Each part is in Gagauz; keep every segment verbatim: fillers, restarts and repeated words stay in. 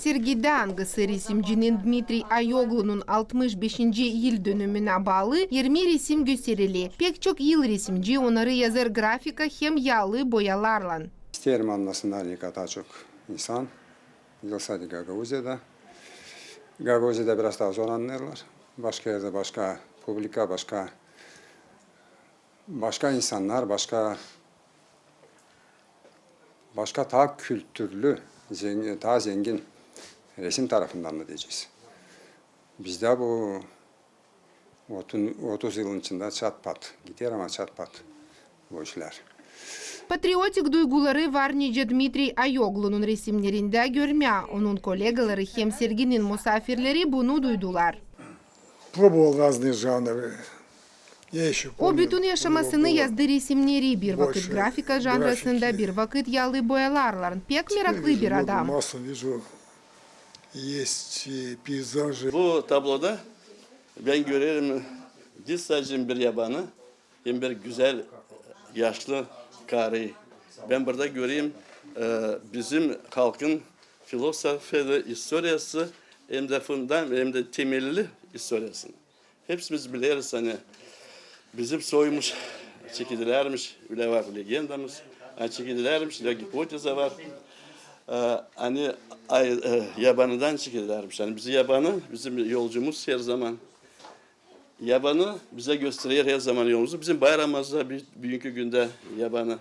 Sergidä, angısı resimcinin Dmitriy Ayoglunun altmış beşinci yıldönümünä baalı, irmi resim gösterili. Pek çok ii resimci onnarı yazêr grafika hem yaalı boyalarlan. İsteerim annasınnar ne kadar çok insan yazsa da Gagauziyada. Gagauziyada biraz taa zor annêêrlar. Başka erdä başka publika, başka, başka insannar, başka, başka taa kültürlü, zeng-, taa zengin resim tarafından mı deyecez. Bizdä bu otun-, otuz yılın içindä çat-pat gider, ama çat-pat bu işlär. Patriotik duyguları var nicä Dmitriy Ayoglunun resimnerindä görmää. Onun kollegaları hem serginin musaafirleri bunu duydular. Пробовал разные жанры. Я ещё помню, у него было больше графических. O bütün yaşamasını yazdı resimneri, bir vakıt grafika janrasında, bir vakıt yaalı boyalarlan. Pek meraklı bir adam. Теперь вижу много, массу вижу. Есть и пейзажи. Bu tabloda bän görerim diil sade bir yabanı, hem bir gözäl yaşlı karı. Bän burada görerim, e, bizim halkın filosofiyada istoriyası, hem dä fundan-, hem dä temelli istoriyasını. Hepsimiz bileriz, ani bizim soyumuz çekidilärmiş, ölä var legendamız, ani çekidilärmiş, ölä gipoteza var. E, ani ay-, e, yabanıdan çekidilärmiş. Ani bizi yabanı, bizim yolcumuz herzaman yabanı bizä gösterer herzaman yolumuzu. Bizim bayramımız da bü-, büünkü gündä yabanı.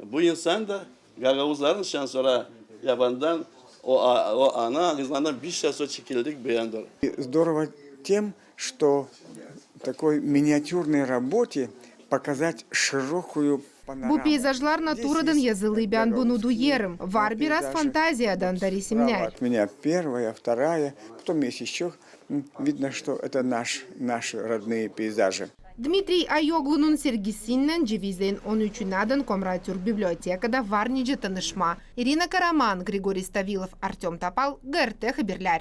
Bu insan da gagauzların şansora yabanıdan o a-, o ana ağızlarından biz şansora çekildik bu yana dooru. Здорово тем, что такой миниатюрной работе показать широкую панораму. Bu peyzajlar naturadan yazılı, bän bunu duyêrım. Var biraz fantaziyadan da resimnär. От меня первая, вторая, потом есть ещё. М, видно, что это наш, наши родные пейзажи. Dmitriy Ayoglunun sergisinnän cevizin on üçünädän Komratürk bibliotekada var nicä tanışmaa. İrina Karaman, Grigoriy Stavilov, Artöm Topal, GRT Haberlär.